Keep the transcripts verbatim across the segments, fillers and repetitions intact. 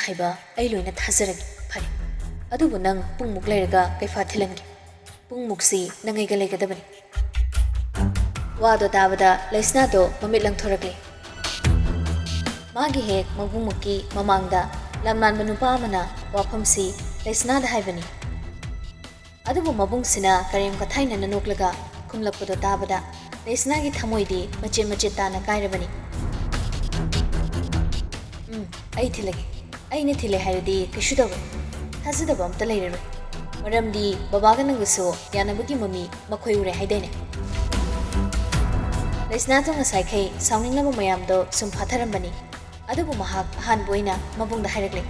ꯍꯥꯏꯕ ꯑꯩ ꯂꯣꯏꯅ ꯊꯥꯖꯔꯒꯦ꯫ ꯐꯔꯦ, ꯑꯗꯨꯕꯨ ꯅꯪ ꯄꯨꯡꯃꯨꯛ ꯂꯩꯔꯒ ꯀꯩꯐꯥ ꯊꯤꯜꯍꯟꯒꯦ꯫ ꯄꯨꯡꯃꯨꯛꯁꯤ ꯅꯪ ꯑꯩꯒ ꯂꯩꯒꯗꯕꯅꯤ꯫ ꯋꯥꯗꯣ ꯇꯥꯕꯗ ꯂꯩꯁꯅꯥꯗꯣ ꯃꯃꯤꯠ ꯂꯪꯊꯣꯔꯛꯂꯦ꯫ ꯃꯥꯒꯤ ꯍꯦꯛ ꯃꯕꯨꯡꯃꯨꯛꯀꯤ ꯃꯃꯥꯡꯗ ꯂꯝꯂꯥꯟꯕ ꯅꯨꯄꯥ ꯑꯃꯅ ꯋꯥꯐꯝꯁꯤ ꯂꯩꯁꯅꯥꯗ ꯍꯥꯏꯕꯅꯤ꯫ ꯑꯗꯨꯕꯨ ꯃꯕꯨꯡꯁꯤꯅ ꯀꯔꯦꯝ ꯀꯊꯥꯏꯅꯅ ꯅꯣꯛꯂꯒ ꯈꯨꯝꯂꯛꯄꯗꯣ ꯇꯥꯕꯗ ꯂꯩꯁꯅꯥꯒꯤ ꯊꯃꯣꯏꯗꯤ ꯃꯆꯦꯠ ꯃꯆꯦꯠ ꯇꯥꯅ ꯀꯥꯏꯔꯕꯅꯤ꯫ "ꯎꯝ, ꯑꯩ ꯊꯤꯜꯂꯒꯦ꯫ ꯑꯩꯅ ꯊꯤꯜꯂꯦ ꯍꯥꯏꯔꯗꯤ ꯀꯩꯁꯨ ꯇꯧꯔꯣꯏ꯫ ꯊꯥꯖꯗꯕ ꯑꯝꯇ ꯂꯩꯔꯔꯣꯏ꯫ ꯃꯔꯝꯗꯤ ꯕꯕꯥꯒ ꯅꯪꯒꯁꯨ ꯌꯥꯅꯕꯒꯤ ꯃꯃꯤ ꯃꯈꯣꯏ ꯎꯔꯦ ꯍꯥꯏꯗꯥꯏꯅꯦ?" ꯂꯩꯁꯅꯥꯗꯣ ꯉꯁꯥꯏꯈꯩ ꯁꯥꯎꯅꯤꯡꯂꯕ ꯃꯌꯥꯝꯗꯣ ꯁꯨꯝ ꯐꯥꯊꯔꯝꯕꯅꯤ꯫ ꯑꯗꯨꯕꯨ ꯃꯍꯥꯛ ꯑꯍꯥꯟꯕ ꯑꯣꯏꯅ ꯃꯕꯨꯡꯗ ꯍꯥꯏꯔꯛꯂꯦ꯫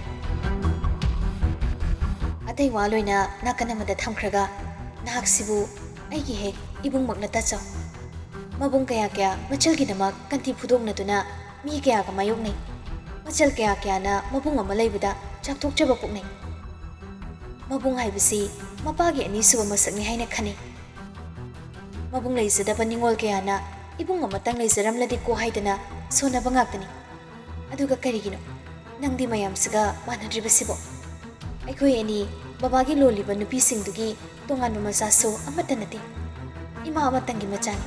ꯑꯇꯩ ꯋꯥ ꯂꯣꯏꯅ ꯅꯥꯀꯟ ꯑꯃꯗ ꯊꯝꯈ꯭ꯔꯒ, "ꯅꯍꯥꯛꯁꯤꯕꯨ ꯑꯩꯒꯤ ꯍꯦꯛ ꯏꯕꯨꯡꯃꯛꯅ ꯇꯥꯆꯧ꯫ ꯃꯕꯨꯡ ꯀꯌꯥ ꯀꯌꯥ ꯃꯆꯜꯒꯤꯗꯃꯛ ꯀꯟꯊꯤ ꯐꯨꯗꯣꯛꯅꯗꯨꯅ ꯃꯤ ꯀꯌꯥꯒ ꯃꯥꯌꯣꯛꯅꯩ꯫ ꯃꯆꯜ ꯀꯌꯥ ꯀꯌꯥꯅ ꯃꯕꯨꯡ ꯑꯃ ꯂꯩꯕꯗ ꯆꯥꯛꯊꯣꯛꯆꯕ ꯄꯣꯛꯅꯩ꯫ ꯃꯕꯨꯡ ꯍꯥꯏꯕꯁꯤ ꯃꯄꯥꯒꯤ ꯑꯅꯤꯁꯨꯕ ꯃꯁꯛꯅꯤ ꯍꯥꯏꯅ ꯈꯟꯅꯩ꯫ ꯃꯕꯨꯡ ꯂꯩꯖꯗꯕ ꯅꯤꯡꯉꯣꯜ ꯀꯌꯥꯅ ꯏꯕꯨꯡ ꯑꯃꯇꯪ ꯂꯩꯖꯔꯝꯂꯗꯤꯀꯣ ꯍꯥꯏꯗꯅ ꯁꯣꯟꯅꯕ ꯉꯥꯛꯇꯅꯤ꯫ ꯑꯗꯨꯒ ꯀꯔꯤꯒꯤꯅꯣ ꯅꯪꯗꯤ ꯃꯌꯥꯝꯁꯤꯒ ꯃꯥꯟꯅꯗ꯭ꯔꯤꯕꯁꯤꯕꯣ? ꯑꯩꯈꯣꯏ ꯑꯅꯤ ꯕꯕꯥꯒꯤ ꯂꯣꯜꯂꯤꯕ ꯅꯨꯄꯤꯁꯤꯡꯗꯨꯒꯤ ꯇꯣꯉꯥꯟꯕ ꯃꯆꯥꯁꯨ ꯑꯃꯠꯇ ꯅꯠꯇꯦ꯫ ꯏꯃꯥ ꯑꯃꯇꯪꯒꯤ ꯃꯆꯥꯅꯤ꯫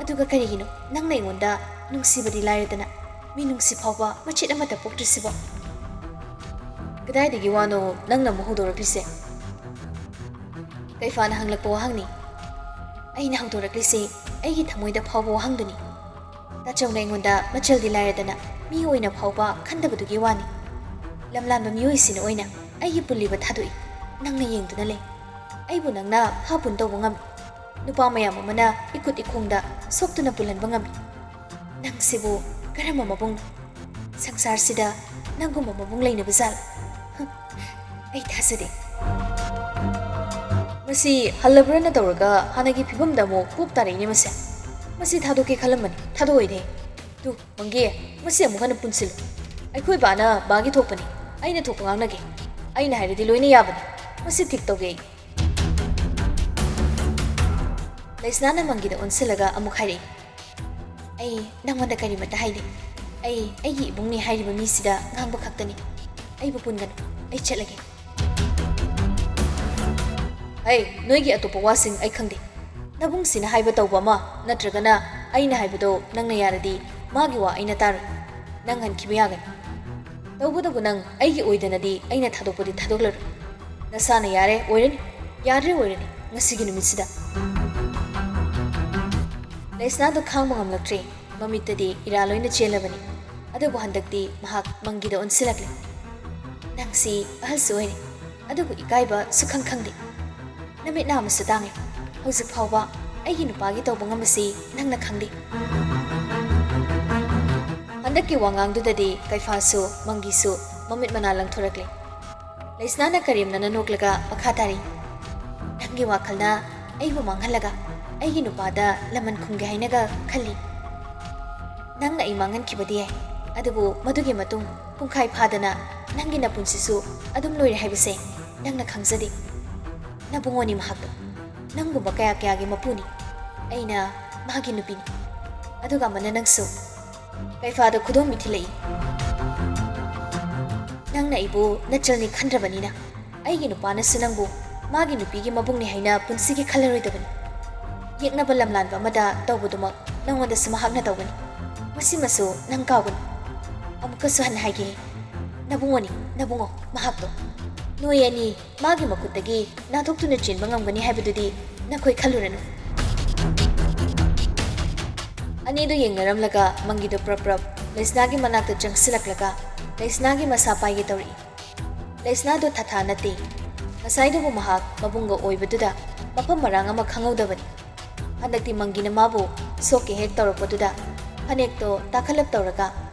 ꯑꯗꯨꯒ ꯀꯔꯤꯒꯤꯅꯣ ꯅꯪꯅ ꯑꯩꯉꯣꯟꯗ ꯅꯨꯡꯁꯤꯕꯗꯤ ꯂꯥꯏꯔꯗꯅ ꯃꯤꯅꯨꯡꯁꯤ ꯐꯥꯎꯕ ꯃꯆꯦꯠ ꯑꯃꯠꯇ ꯄꯣꯛꯇ꯭ꯔꯤꯁꯤꯕꯣ?" "ꯀꯗꯥꯏꯗꯒꯤ ꯋꯥꯅꯣ ꯅꯪꯅ ꯑꯃꯨꯛ ꯍꯧꯗꯣꯔꯛꯂꯤꯁꯦ?" ꯀꯩꯐꯥꯅ ꯍꯪꯂꯛꯄ ꯋꯥꯍꯪꯅꯤ꯫ ꯑꯩꯅ ꯍꯧꯗꯣꯔꯛꯂꯤꯁꯤ ꯑꯩꯒꯤ ꯊꯃꯣꯏꯗ ꯐꯥꯎꯕ ꯋꯥꯍꯪꯗꯨꯅꯤ꯫ ꯇꯥꯆꯧꯅ ꯑꯩꯉꯣꯟꯗ ꯃꯆꯜꯗꯤ ꯂꯥꯏꯔꯗꯅ ꯃꯤ ꯑꯣꯏꯅ ꯐꯥꯎꯕ ꯈꯟꯗꯕꯗꯨꯒꯤ ꯋꯥꯅꯤ꯫ ꯂꯝꯂꯥꯟꯕ ꯃꯤꯑꯣꯏꯁꯤꯅ ꯑꯣꯏꯅ ꯑꯩꯒꯤ ꯄꯨꯜꯂꯤꯕ ꯊꯥꯗꯣꯛꯏ꯫ ꯅꯪꯅ ꯌꯦꯡꯗꯨꯅ ꯂꯩ꯫ ꯑꯩꯕꯨ ꯅꯪꯅ ꯐꯥ ꯄꯨꯟ ꯇꯧꯕ ꯉꯝꯃꯤ꯫ ꯅꯨꯄꯥ ꯃꯌꯥꯝ ꯑꯃꯅ ꯏꯈꯨꯠ ꯏꯈꯣꯡꯗ ꯁꯣꯛꯇꯨꯅ ꯄꯨꯜꯍꯟꯕ ꯉꯝꯃꯤ꯫ ꯅꯪꯁꯤꯕꯨ ꯀꯔꯝꯕ ꯃꯕꯨꯡꯅꯣ? ꯁꯪꯁꯥꯔꯁꯤꯗ ꯅꯪꯒꯨꯝꯕ ꯃꯕꯨꯡ ꯂꯩꯅꯕ ꯖꯥꯠꯂ? ꯍ, ꯑꯩ ꯊꯥꯖꯗꯦ꯫ ꯃꯁꯤ ꯍꯜꯂꯕ꯭ꯔꯅ ꯇꯧꯔꯒ ꯍꯥꯟꯅꯒꯤ ꯐꯤꯕꯝꯗ ꯑꯃꯨꯛ ꯄꯣꯞ ꯇꯥꯔꯛꯏꯅꯦ ꯃꯁꯦ꯫ ꯃꯁꯤ ꯊꯥꯗꯣꯛꯀꯦ ꯈꯜꯂꯝꯕꯅꯤ, ꯊꯥꯗꯣꯛꯑꯣꯏꯅꯦ꯫ ꯇꯨ, ꯃꯪꯒꯤ, ꯃꯁꯤ ꯑꯃꯨꯛ ꯍꯟꯅ ꯄꯨꯟꯁꯤꯜꯂꯨ꯫ ꯑꯩꯈꯣꯏ ꯕꯥꯅ ꯕꯥꯒꯤ ꯊꯣꯛꯄꯅꯤ, ꯑꯩꯅ ꯊꯣꯛꯄ ꯉꯥꯡꯅꯒꯦ꯫ ꯑꯩꯅ ꯍꯥꯏꯔꯗꯤ ꯂꯣꯏꯅ ꯌꯥꯕꯅꯤ꯫ ꯃꯁꯤ ꯊꯤꯛ ꯇꯧꯒꯦ ꯑꯩ꯫ ꯂꯩꯁꯅꯥꯅ ꯃꯪꯒꯤꯗ ꯑꯣꯟꯁꯤꯜꯂꯒ ꯑꯃꯨꯛ ꯍꯥꯏꯔꯛꯏ, "ꯑꯩ ꯅꯪꯉꯣꯟꯗ ꯀꯔꯤꯃꯠꯇ ꯍꯥꯏꯗꯦ꯫ ꯑꯩ ꯑꯩꯒꯤ ꯏꯕꯨꯡꯅꯤ ꯍꯥꯏꯔꯤꯕ ꯃꯤꯁꯤꯗ ꯉꯥꯡꯕ ꯈꯛꯇꯅꯤ꯫ ꯑꯩꯕꯨ ꯄꯨꯟꯒꯅꯨ꯫ ꯑꯩ ꯆꯠꯂꯒꯦ꯫ ꯍꯩ, ꯅꯣꯏꯒꯤ ꯑꯇꯣꯞꯄ ꯋꯥꯁꯤꯡ ꯑꯩ ꯈꯪꯗꯦ꯫ ꯅꯕꯨꯡꯁꯤꯅ ꯍꯥꯏꯕ ꯇꯧꯕ ꯑꯃ, ꯅꯠꯇ꯭ꯔꯒꯅ ꯑꯩꯅ ꯍꯥꯏꯕꯗꯣ ꯅꯪꯅ ꯌꯥꯔꯗꯤ ꯃꯥꯒꯤ ꯋꯥ ꯑꯩꯅ ꯇꯥꯔꯣꯏ꯫ ꯅꯪ ꯍꯟꯈꯤꯕ ꯌꯥꯒꯅꯤ꯫ ꯇꯧꯕꯇꯕꯨ ꯅꯪ ꯑꯩꯒꯤ ꯑꯣꯏꯗꯅꯗꯤ ꯑꯩꯅ ꯊꯥꯗꯣꯛꯄꯗꯤ ꯊꯥꯗꯣꯛꯂꯔꯣꯏ꯫ ꯅꯁꯥꯅ ꯌꯥꯔꯦ ꯑꯣꯏꯔꯅꯤ, ꯌꯥꯗ꯭ꯔꯦ ꯑꯣꯏꯔꯅꯤ, ꯉꯁꯤꯒꯤ ꯅꯨꯃꯤꯠꯁꯤꯗ꯫ ꯂꯩꯁꯅꯥꯗꯣ ꯈꯥꯡꯕ ꯉꯝꯂꯛꯇ꯭ꯔꯦ꯫ ꯃꯃꯤꯠꯇꯗꯤ ꯏꯔꯥ ꯂꯣꯏꯅ ꯆꯦꯜꯂꯕꯅꯤ꯫ ꯑꯗꯨꯕꯨ ꯍꯟꯗꯛꯇꯤ ꯃꯍꯥꯛ ꯃꯪꯒꯤꯗ ꯑꯣꯟꯁꯤꯜꯂꯛꯂꯦ꯫ "ꯅꯪꯁꯤ ꯑꯍꯜꯁꯨ ꯑꯣꯏꯔꯦ, ꯑꯗꯨꯕꯨ ꯏꯀꯥꯏꯕ ꯁꯨꯈꯪ ꯈꯪꯗꯦ꯫ ꯅꯃꯤꯠ ꯅꯥ ꯑꯃꯁꯨ ꯇꯥꯡꯉꯦ꯫ ꯍꯧꯖꯤꯛ ꯐꯥꯎꯕ ꯑꯩꯒꯤ ꯅꯨꯄꯥꯒꯤ ꯇꯧꯕ ꯉꯝꯕꯁꯤ ꯅꯪꯅ ꯈꯪꯗꯦ꯫" ꯍꯟꯗꯛꯀꯤ ꯋꯥꯉꯥꯡꯗꯨꯗꯗꯤ ꯀꯩꯐꯥꯁꯨ ꯃꯪꯒꯤꯁꯨ ꯃꯃꯤꯠ ꯃꯅꯥ ꯂꯪꯊꯣꯔꯛꯂꯦ꯫ ꯂꯩꯁꯅꯥꯅ ꯀꯔꯦꯝꯅꯅ ꯅꯣꯛꯂꯒ ꯃꯈꯥ ꯇꯥꯔꯤ, "ꯅꯪꯒꯤ ꯋꯥꯈꯜꯅ ꯑꯩꯕꯨ ꯃꯥꯡꯍꯜꯂꯒ ꯑꯩꯒꯤ ꯅꯨꯄꯥꯗ ꯂꯃꯟ ꯈꯨꯝꯒꯦ ꯍꯥꯏꯅꯒ ꯈꯜꯂꯤ꯫ ꯅꯪꯅ ꯑꯩ ꯃꯥꯡꯍꯟꯈꯤꯕꯗꯤ ꯌꯥꯏ, ꯑꯗꯨꯕꯨ ꯃꯗꯨꯒꯤ ꯃꯇꯨꯡ ꯄꯨꯡꯈꯥꯏ ꯐꯥꯗꯅ ꯅꯪꯒꯤ ꯅꯄꯨꯟꯁꯤꯁꯨ ꯑꯗꯨꯝ ꯂꯣꯏꯔꯦ ꯍꯥꯏꯕꯁꯦ ꯅꯪꯅ ꯈꯪꯖꯗꯦ꯫ ꯅꯕꯨꯡꯉꯣꯅꯤ ꯃꯍꯥꯛꯇꯣ꯫ ꯅꯪꯒꯨꯝꯕ ꯀꯌꯥ ꯀꯌꯥꯒꯤ ꯃꯄꯨꯅꯤ꯫ ꯑꯩꯅ ꯃꯥꯒꯤ ꯅꯨꯄꯤꯅꯤ꯫ ꯑꯗꯨꯒ ꯑꯃꯅ ꯅꯪꯁꯨ꯫" ꯀꯩꯐꯥꯗ ꯈꯨꯗꯣꯝꯕꯤ ꯊꯤꯜꯂꯛꯏ꯫ "ꯅꯪꯅ ꯑꯩꯕꯨ ꯅꯆꯜꯅꯤ ꯈꯟꯗ꯭ꯔꯕꯅꯤꯅ ꯑꯩꯒꯤ ꯅꯨꯄꯥꯅꯁꯨ ꯅꯪꯕꯨ ꯃꯥꯒꯤ ꯅꯨꯄꯤꯒꯤ ꯃꯕꯨꯡꯅꯤ ꯍꯥꯏꯅ ꯄꯨꯟꯁꯤꯒꯤ ꯈꯜꯂꯔꯣꯏꯗꯕꯅꯤ꯫ ꯌꯦꯛꯅꯕ ꯂꯝꯂꯥꯟꯕ ꯑꯃꯗ ꯇꯧꯕꯗꯨꯃꯛ ꯅꯪꯉꯣꯟꯗꯁꯨ ꯃꯍꯥꯛꯅ ꯇꯧꯒꯅꯤ꯫ ꯃꯁꯤꯃꯁꯨ ꯅꯪ ꯀꯥꯎꯒꯅꯨ꯫ ꯑꯃꯨꯛꯀꯁꯨ ꯍꯟꯅ ꯍꯥꯏꯒꯦ, ꯅꯕꯨꯡꯉꯣꯅꯤ, ꯅꯕꯨꯡꯉꯣ, ꯃꯍꯥꯛꯇꯣ꯫ ꯅꯣꯏ ꯑꯅꯤ ꯃꯥꯒꯤ ꯃꯈꯨꯠꯇꯒꯤ ꯅꯥꯟꯊꯣꯛꯇꯨꯅ ꯆꯦꯟꯕ ꯉꯝꯒꯅꯤ ꯍꯥꯏꯕꯗꯨꯗꯤ ꯅꯈꯣꯏ ꯈꯜꯂꯨꯔꯅꯨ꯫" ꯑꯅꯤꯗꯨ ꯌꯦꯡꯅꯔꯝꯂꯒ ꯃꯪꯒꯤꯗꯨ ꯄ꯭ꯔꯞ ꯄ꯭ꯔꯞ ꯂꯩꯁꯅꯥꯒꯤ ꯃꯅꯥꯛꯇ ꯆꯪꯁꯤꯜꯂꯛꯂꯒ ꯂꯩꯁꯅꯥꯒꯤ ꯃꯁꯥ ꯄꯥꯏꯒꯦ ꯇꯧꯔꯛꯏ꯫ ꯂꯩꯁꯅꯥꯗꯨ ꯊꯥꯊꯥ ꯅꯠꯇꯦ꯫ ꯉꯁꯥꯏꯗꯨꯕꯨ ꯃꯍꯥꯛ ꯃꯕꯨꯡꯒ ꯑꯣꯏꯕꯗꯨꯗ ꯃꯐꯝ ꯃꯔꯥꯡ ꯑꯃ ꯈꯪꯍꯧꯗꯕꯅꯤ꯫ ꯍꯟꯗꯛꯇꯤ ꯃꯪꯒꯤꯅ ꯃꯥꯕꯨ ꯁꯣꯛꯀꯦ ꯍꯦꯛ ꯇꯧꯔꯛꯄꯗꯨꯗ ꯐꯅꯦꯛꯇꯣ ꯇꯥꯈꯠꯂꯞ ꯇꯧꯔꯒ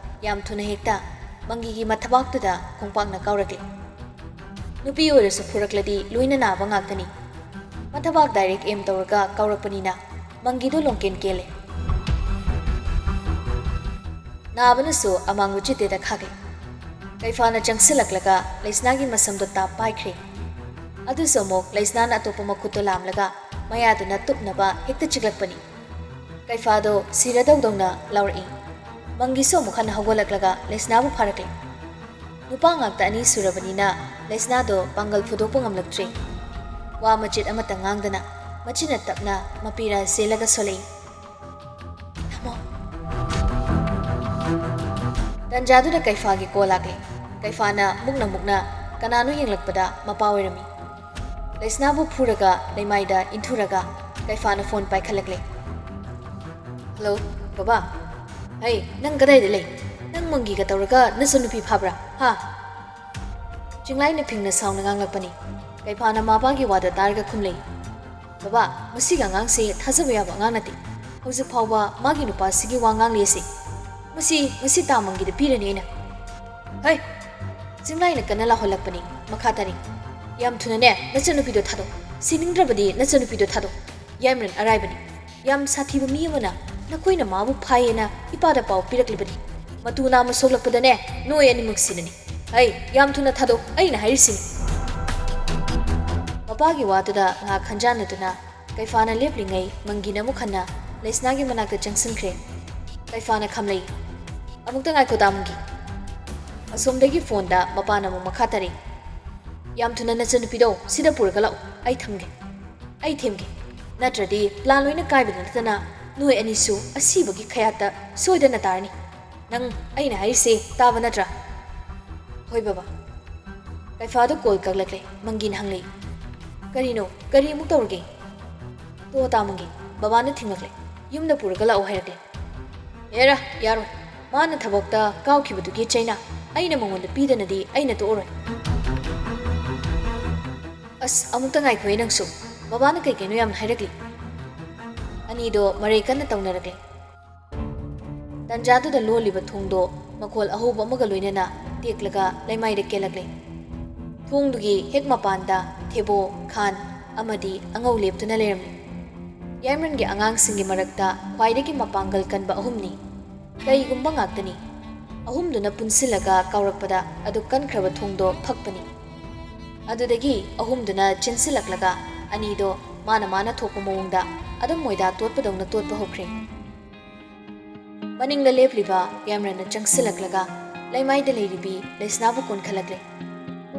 ꯌꯥꯝ ꯊꯨꯅ ꯍꯦꯛꯇ ꯃꯪꯒꯤꯒꯤ ꯃꯊꯕꯥꯛꯇꯨꯗ ꯈꯣꯡꯄꯥꯛꯅ ꯀꯥꯎꯔꯛꯂꯤ꯫ ꯅꯨꯄꯤ ꯑꯣꯏꯔꯁꯨ ꯐꯨꯔꯛꯂꯗꯤ ꯂꯣꯏꯅ ꯅꯥꯕ ꯉꯥꯛꯇꯅꯤ꯫ ꯃꯊꯕꯥꯛ ꯗꯥꯏꯔꯦꯛ ꯑꯦꯝ ꯇꯧꯔꯒ ꯀꯥꯎꯔꯛꯄꯅꯤꯅ ꯃꯪꯒꯤꯗꯣ ꯂꯣꯡꯀꯦꯟ ꯀꯦꯜꯂꯦ꯫ ꯅꯥꯕꯅꯁꯨ ꯑꯃꯥꯡꯕ ꯆꯤꯠꯇꯦꯗ ꯈꯥꯛꯂꯦ꯫ ꯀꯩꯐꯥꯅ ꯆꯪꯁꯤꯜꯂꯛꯂꯒ ꯂꯩꯁꯅꯥꯒꯤ ꯃꯁꯝꯗꯣ ꯇꯥꯞ ꯄꯥꯏꯈ꯭ꯔꯦ꯫ ꯑꯗꯨꯁꯨ ꯑꯃꯨꯛ ꯂꯩꯁꯅꯥꯅ ꯑꯇꯣꯞꯄ ꯃꯈꯨꯠꯇꯣ ꯂꯥꯝꯂꯒ ꯃꯌꯥꯗꯨꯅ ꯇꯨꯞꯅꯕ ꯍꯦꯛꯇ ꯆꯤꯛꯂꯛꯄꯅꯤ꯫ ꯀꯩꯐꯥꯗꯣ ꯁꯤꯔꯗꯧꯗꯧꯅ ꯂꯥꯎꯔꯛꯏ꯫ ꯃꯪꯒꯤꯁꯨ ꯑꯃꯨꯛ ꯍꯟꯅ ꯍꯧꯒꯠꯂꯛꯂꯒ ꯂꯩꯁꯅꯥꯕꯨ ꯐꯥꯔꯛꯂꯦ꯫ ꯅꯨꯄꯥ ꯉꯥꯛꯇ ꯑꯅꯤ ꯁꯨꯔꯕꯅꯤꯅ ꯂꯩꯁꯅꯥꯗꯣ ꯄꯥꯡꯒꯜ ꯐꯨꯗꯣꯛꯄ ꯉꯝꯂꯛꯇ꯭ꯔꯦ꯫ ꯋꯥ ꯃꯆꯦꯠ ꯑꯃꯠꯇ ꯉꯥꯡꯗꯅ ꯃꯆꯤꯟꯅ ꯇꯞꯅ ꯃꯄꯤꯔ ꯆꯦꯜꯂꯒ ꯁꯣꯜꯂꯛꯏ꯫ "ꯊꯝꯃꯣ!" ꯇꯟꯖꯥꯗꯨꯗ ꯀꯩꯐꯥꯒꯤ ꯀꯣꯜ ꯂꯥꯛꯂꯦ꯫ ꯀꯩꯐꯥꯅ ꯃꯨꯛꯅ ꯃꯨꯛꯅ ꯀꯅꯥꯅꯣ ꯌꯦꯡꯂꯛꯄꯗ ꯃꯄꯥ ꯑꯣꯏꯔꯝꯃꯤ꯫ ꯂꯩꯁꯅꯥꯕꯨ ꯐꯨꯔꯒ ꯂꯩꯃꯥꯏꯗ ꯏꯟꯊꯨꯔꯒ ꯀꯩꯐꯥꯅ ꯐꯣꯟ ꯄꯥꯏꯈꯠꯂꯛꯂꯦ꯫ "ꯍꯜꯂꯣ, ꯕꯕꯥ꯫ ꯍꯩ, ꯅꯪ ꯀꯗꯥꯏꯗ ꯂꯩ? ꯅꯪ ꯃꯪꯒꯤꯒ ꯇꯧꯔꯒ ꯅꯆꯟꯅꯨꯄꯤ ꯐꯥꯕ꯭ꯔꯥ? ꯍꯥ?" ꯆꯤꯡꯂꯥꯏꯅ ꯐꯤꯡꯅ ꯁꯥꯎꯅ ꯉꯥꯡꯂꯛꯄꯅꯤ꯫ ꯀꯩꯐꯥꯅ ꯃꯄꯥꯒꯤ ꯋꯥꯗ ꯇꯥꯔꯒ ꯈꯨꯝꯂꯛꯏ꯫ "ꯕꯕꯥ, ꯃꯁꯤꯒꯤ ꯑꯉꯥꯡꯁꯦ ꯊꯥꯖꯕ ꯌꯥꯕ ꯑꯉꯥꯡ ꯅꯠꯇꯦ꯫ ꯍꯧꯖꯤꯛ ꯐꯥꯎꯕ ꯃꯥꯒꯤ ꯅꯨꯄꯥꯁꯤꯒꯤ ꯋꯥ ꯉꯥꯡꯂꯤ ꯑꯁꯤ꯫ ꯃꯁꯤ ꯉꯁꯤ ꯇꯥ ꯃꯪꯒꯤꯗ ꯄꯤꯔꯅꯤ ꯑꯩꯅ꯫" "ꯍꯩ!" ꯆꯤꯡꯂꯥꯏꯅ ꯀꯟꯅ ꯂꯥꯎꯍꯜꯂꯛꯄꯅꯤ꯫ ꯃꯈꯥ ꯇꯥꯔꯤ꯫ "ꯌꯥꯝ ꯊꯨꯅꯅꯦ ꯅꯆꯟꯅꯨꯄꯤꯗꯣ ꯊꯥꯗꯣꯛ꯫ ꯁꯤꯅꯤꯡꯗ꯭ꯔꯕꯗꯤ ꯅꯆꯟꯅꯨꯄꯤꯗꯣ ꯊꯥꯗꯣꯛ꯫ ꯌꯥꯏꯃꯔꯟ ꯑꯔꯥꯏꯕꯅꯤ꯫ ꯌꯥꯝ ꯁꯥꯊꯤꯕ ꯃꯤ ꯑꯃꯅ ꯅꯈꯣꯏꯅ ꯃꯥꯕꯨ ꯐꯥꯏꯌꯦꯅ ꯏꯄꯥꯗ ꯄꯥꯎ ꯄꯤꯔꯛꯂꯤꯕꯅꯤ꯫ ꯃꯇꯨ ꯅꯥꯝꯃ ꯁꯣꯛꯂꯛꯄꯗꯅꯦ ꯅꯣꯏ ꯑꯅꯤꯃꯛ ꯁꯤꯔꯅꯤ꯫ ꯍꯩ, ꯌꯥꯝ ꯊꯨꯅ ꯊꯥꯗꯣꯛ, ꯑꯩꯅ ꯍꯥꯏꯔꯤꯁꯤꯅꯤ꯫" ꯃꯄꯥꯒꯤ ꯋꯥꯗꯨꯗ ꯉꯥꯏꯍꯥꯛ ꯈꯟꯖꯥꯟꯅꯗꯨꯅ ꯀꯩꯐꯥꯅ ꯂꯦꯞꯂꯤꯉꯩ ꯃꯪꯒꯤꯅ ꯑꯃꯨꯛ ꯍꯟꯅ ꯂꯩꯁꯅꯥꯒꯤ ꯃꯅꯥꯛꯇ ꯆꯪꯁꯤꯟꯈ꯭ꯔꯦ꯫ ꯀꯩꯐꯥꯅ ꯈꯝꯂꯩ꯫ "ꯑꯃꯨꯛꯇ ꯉꯥꯏꯈꯣ ꯇꯥ ꯃꯪꯒꯤ꯫" ꯑꯁꯣꯝꯗꯒꯤ ꯐꯣꯟꯗ ꯃꯄꯥꯅ ꯑꯃꯨꯛ ꯃꯈꯥ ꯇꯥꯔꯛꯏ꯫ "ꯌꯥꯝ ꯊꯨꯅ ꯅꯆꯟꯅꯨꯄꯤꯗꯣ ꯁꯤꯗ ꯄꯨꯔꯒ ꯂꯥꯛꯎ꯫ ꯑꯩ ꯊꯝꯒꯦ꯫ ꯑꯩ ꯊꯦꯝꯒꯦ꯫ ꯅꯠꯇ꯭ꯔꯗꯤ ꯄ꯭ꯂꯥꯟ ꯂꯣꯏꯅ ꯀꯥꯏꯕꯗ ꯅꯠꯇꯅ ꯅꯣꯏ ꯑꯅꯤꯁꯨ ꯑꯁꯤꯕꯒꯤ ꯈꯌꯥꯠꯇ ꯁꯣꯏꯗꯅ ꯇꯥꯔꯅꯤ꯫ ꯅꯪ ꯑꯩꯅ ꯍꯥꯏꯔꯤꯁꯦ ꯇꯥꯕ ꯅꯠꯇ꯭ꯔꯥ?" "ꯍꯣꯏ ꯕꯕꯥ꯫" ꯀꯩꯐꯥꯗ ꯀꯣꯜ ꯀꯛꯂꯛꯂꯦ꯫ ꯃꯪꯒꯤꯅ ꯍꯪꯂꯛꯏ꯫ "ꯀꯔꯤꯅꯣ? ꯀꯔꯤ ꯑꯃꯨꯛ ꯇꯧꯔꯒꯦ?" "ꯇꯣ ꯇꯥ ꯃꯪꯒꯤ, ꯕꯕꯥꯅ ꯊꯤꯡꯂꯛꯂꯦ꯫ ꯌꯨꯝꯗ ꯄꯨꯔꯒ ꯂꯥꯛꯑꯣ ꯍꯥꯏꯔꯛꯂꯦ꯫" "ꯑꯦꯔꯥ, ꯌꯥꯔꯣꯏ꯫ ꯃꯥꯅ ꯊꯕꯛꯇ ꯀꯥꯎꯈꯤꯕꯗꯨꯒꯤ ꯆꯩꯅꯥ ꯑꯩꯅ ꯃꯉꯣꯟꯗ ꯄꯤꯗꯅꯗꯤ ꯑꯩꯅ ꯇꯣꯛꯑꯔꯣꯏ꯫" "ꯑꯁ, ꯑꯃꯨꯛꯇ ꯉꯥꯏꯈꯣꯍꯦ ꯅꯪꯁꯨ꯫ ꯕꯕꯥꯅ ꯀꯩ ꯀꯩꯅꯣ ꯌꯥꯝ ꯍꯥꯏꯔꯛꯂꯤ꯫" ꯑꯅꯤꯗꯣ ꯃꯔꯩ ꯀꯟꯅ ꯇꯧꯅꯔꯛꯂꯦ꯫ ꯇꯟꯖꯥꯗꯨꯗ ꯂꯣꯜꯂꯤꯕ ꯊꯣꯡꯗꯣ ꯃꯈꯣꯜ ꯑꯍꯧꯕ ꯑꯃꯒ ꯂꯣꯏꯅꯅ ꯇꯦꯛꯂꯒ ꯂꯩꯃꯥꯏꯗ ꯀꯦꯜꯂꯛꯂꯦ꯫ ꯊꯣꯡꯗꯨꯒꯤ ꯍꯦꯛ ꯃꯄꯥꯟꯗ ꯊꯦꯕꯣ, ꯈꯥꯟ ꯑꯃꯗꯤ ꯑꯉꯧ ꯂꯦꯞꯇꯨꯅ ꯂꯩꯔꯝꯃꯤ꯫ ꯌꯥꯏꯃꯔꯟꯒꯤ ꯑꯉꯥꯡꯁꯤꯡꯒꯤ ꯃꯔꯛꯇ ꯈ꯭ꯋꯥꯏꯗꯒꯤ ꯃꯄꯥꯡꯒꯜ ꯀꯟꯕ ꯑꯍꯨꯝꯅꯤ꯫ ꯀꯩꯒꯨꯝꯕ ꯉꯥꯛꯇꯅꯤ꯫ ꯑꯍꯨꯝꯗꯨꯅ ꯄꯨꯟꯁꯤꯜꯂꯒ ꯀꯥꯎꯔꯛꯄꯗ ꯑꯗꯨꯛ ꯀꯟꯈ꯭ꯔꯕ ꯊꯣꯡꯗꯣ ꯐꯛꯄꯅꯤ꯫ ꯑꯗꯨꯗꯒꯤ ꯑꯍꯨꯝꯗꯨꯅ ꯆꯦꯟꯁꯤꯜꯂꯛꯂꯒ ꯑꯅꯤꯗꯣ ꯃꯥꯅ ꯃꯥꯅ ꯊꯣꯛꯄ ꯃꯑꯣꯡꯗ ꯑꯗꯨꯝ ꯃꯣꯏꯗꯥ ꯇꯣꯠꯄꯗꯧꯅ ꯇꯣꯠꯄ ꯍꯧꯈ꯭ꯔꯦ꯫ ꯃꯅꯤꯡꯗ ꯂꯦꯞꯂꯤꯕ ꯌꯥꯏꯃꯔꯟꯅ ꯆꯪꯁꯤꯜꯂꯛꯂꯒ ꯂꯩꯃꯥꯏꯗ ꯂꯩꯔꯤꯕꯤ ꯂꯩꯁꯅꯥꯕꯨ ꯀꯣꯟꯈꯠꯂꯛꯂꯦ꯫